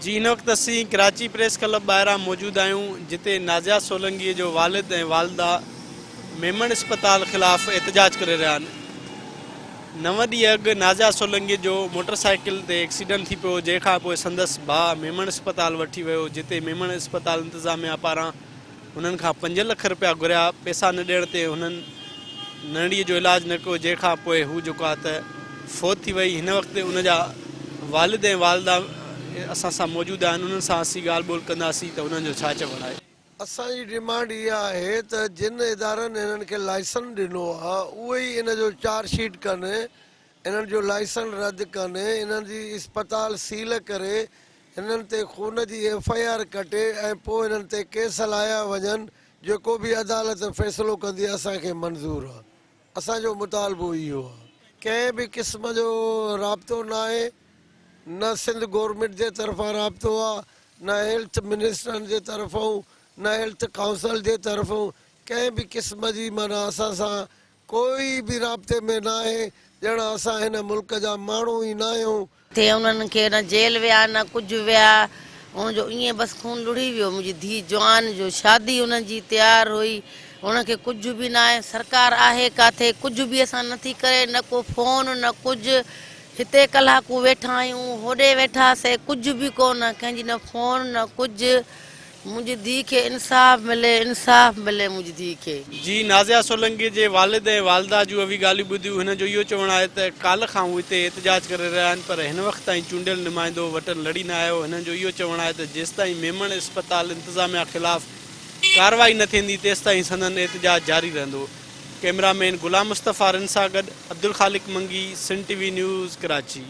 جي هن وقت اسين ڪراچي پريس ڪلب ٻاهران موجود آهيون جتي نازيا سولنگي جو والد ۽ والده ميمڻ اسپتال خلاف احتجاج ڪري رهيا آهن. نو ڏينهن اڳ نازيا سولنگي جو موٽر سائيڪل تي ايڪسيڊنٽ ٿي پيو جنهن کان پوء سندس ڀاء ميمڻ اسپتال وٺي ويو جتي ميمڻ اسپتال انتظاميا پاران هنن کان پنج لک رپيا گهريا، پئسا نه ڏيڻ تي هنن ننڍڙيء جو علاج نه ڪيو، جنهن کان پوء هو جيڪو آهي ته فوت ٿي وئي، هن وقت ان جا والد ۽ والده اسان سان موجود آهن، انهن سان اسين ڳالهه ٻولهه ڪنداسين ته انهن جو ڇا چوڻ آهي. اسان جي ڊمانڊ اها آهي ته جن ادارن هنن کي لائسن ڏنو آهي اهي ئي ان جو چارج شيٽ ڪن، انهن جو لائسن رد ڪن، انهن جي اسپتال سيل ڪري هنن تي خون جي ايف I R ڪٽي ۽ پوء هنن تي ڪيس هلايا وڃن، جيڪو به عدالت فيصلو ڪندي اسان کي منظور آ، اسان جو مطالبو اهو آ. ڪنهن به قسم جو رابطو ناهي، نه سنڌ گورنمينٽ جي طرفان رابطو آ، نه هيلٿ منسٽرن جي طرفئون، نه هيلٿ ڪائونسل جي طرفئون، ڪنهن به قسم جي معنيٰ اسان سان ڪوئي به رابطي ۾ ناهي، ڄڻ اسان هن ملڪ جا ماڻهو ئي ناهيون. ٿي انهن کي نه جيل ويا نه ڪجهه ويا ان جو ائين بس خون لڙهي ويو منهنجي ڌيء جوان جو شادي انهن جي تيار هئي ان کي ڪجهه به ناهي سرڪار آهي ڪاٿي ڪجهه به اسان نٿي ڪري نه ڪو فون نه ڪجهه هتي ڪلاڪون ويٺا آهيون هوڏي ويٺاسي ڪجهه به ڪونه ڪنهن جي نه فون نه ڪجهه منهنجي ڌيء کي انصاف ملي انصاف ملي منهنجي ڌيء کي. جي نازيا سولنگي جي والد ۽ والده جون اوهين ڳالهيون ٻڌيون هن جو اهو چوڻ آهي ته ڪالهه کان هو هتي احتجاج ڪري رهيا آهن پر هن وقت تائين چونڊيل نمائندو وٽن لڙي نه آيو هنن جو اهو چوڻ آهي ته جيستائين ميمڻ اسپتال انتظاميا خلاف ڪارروائي نه ٿيندي تيستائين سندن احتجاج جاري رهندو ڪئميرا مين غلام مصطفيٰ رند سان گڏ Abdulkhaliq Mangi Sindh T V news Karachi.